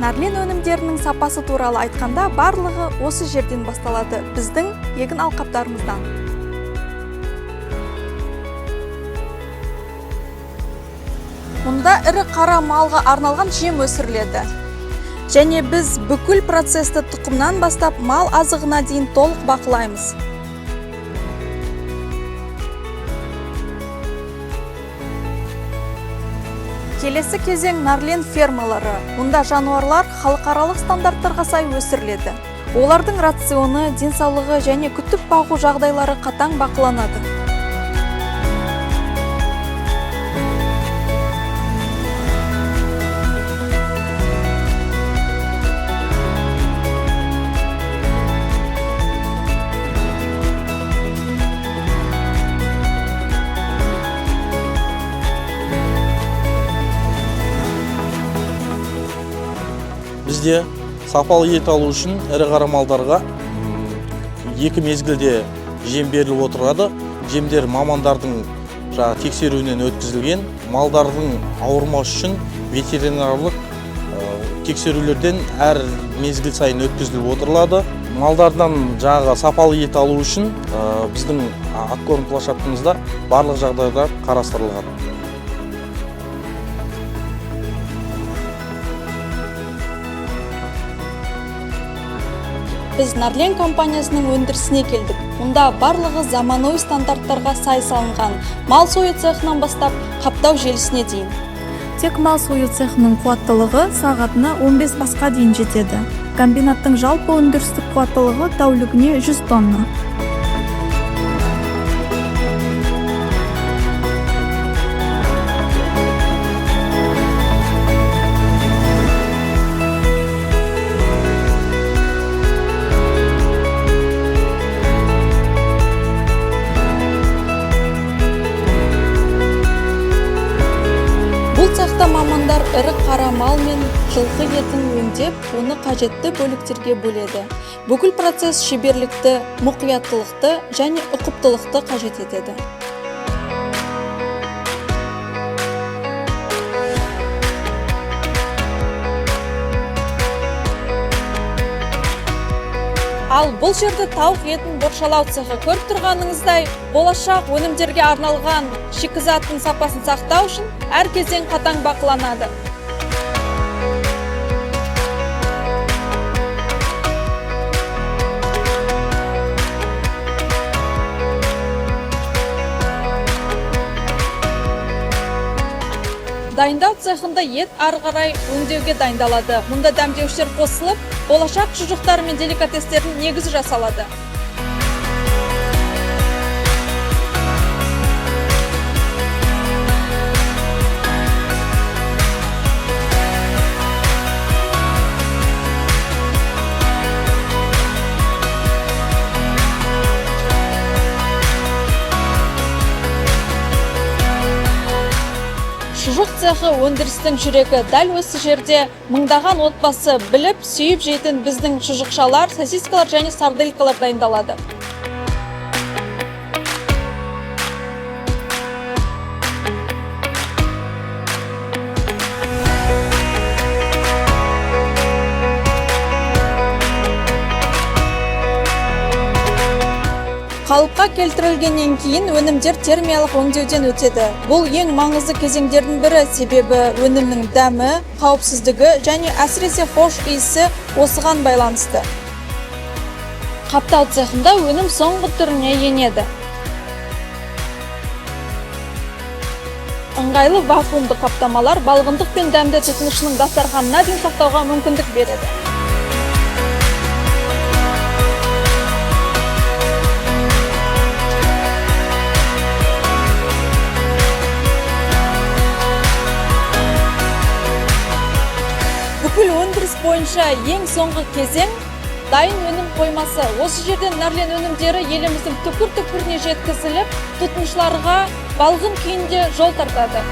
Нарлен өнімдерінің сапасы туралы айтқанда, барлығы осы жерден басталады, біздің егін алқаптарымыздан. Мұнда ірі қара малға арналған жем өсіріледі. Және біз бүкіл процесті тұқымнан бастап мал азығына дейін толық бақылаймыз. Келесі кезең Нарлен фермалары. Мұнда жануарлар халықаралық стандарттарға сай өсіріледі. Олардың рационы, денсаулығы және күтіп бағу жағдайлары қатаң бақыланады. Бізде сапалы ет алу үшін ірі қара малдарға 2 мезгілде жем беріліп отырады. Жемдер мамандардың жаңа тексеруінен өткізілген. Малдардың ауырмас үшін ветеринарлық тексерулерден әр мезгіл сайын өткізіліп отырылады. Малдардан жаңағы сапалы ет алу үшін біздің откорм площадкамызда барлық жағдайлар қарастырылған. Біз Нарлен компаниясының өндірісіне келдік. Мұнда барлығы заманауи стандарттарға сай салынған. Мал сою цехынан бастап қаптау желісіне дейін. Тек мал сою цехының қуаттылығы сағатына 15 басқа дейін жетеді. Комбинаттың жалпы өндірістік қуаттылығы тәулігіне 100 тонна. Бұл цехта мамандар ірі қара мал мен жылқы етін өңдеп, оны қажетті бөліктерге бөледі. Бүкіл процесс шеберлікті, мұқияттылықты және ұқыптылықты қажет етеді. Ал бұл жерде тауық етін боршалау цехы. Көріп тұрғаныңыздай, болашақ өнімдерге арналған шикізаттың сапасын сақтау үшін әр кезең қатаң бақыланады. Дайындау цехында ет ары қарай өңдеуге дайындалады. Мұнда дәмдеуіштер қосылып, болашақ шұжықтар мен деликатестердің негізі жасалады. Шұжық цехы өндірістің жүрегі. Дәл осы жерде мыңдаған отбасы біліп, сүйіп жейтін біздің шұжықшалар, сосискалар және сарделькалар дайындалады. Қалыпқа келтірілгеннен кейін өнімдер термиялық өңдеуден өтеді. Бұл ең маңызды кезеңдердің бірі, себебі өнімнің дәмі, қауіпсіздігі және әсіресе хош иісі осыған байланысты. Қаптау цехында өнім соңғы түріне енеді. Ыңғайлы вакуумды қаптамалар балғындық пен дәмді тұтынушының дастарханына дейін сақтауға мүмкіндік береді. Бүкіл өндіріс бойынша ең соңғы кезең дайын өнім қоймасы. Осы жерден Нарлен өнімдері еліміздің түкпір-түкпіріне жеткізіліп, тұтынушыларға балғын күйінде жол тартады.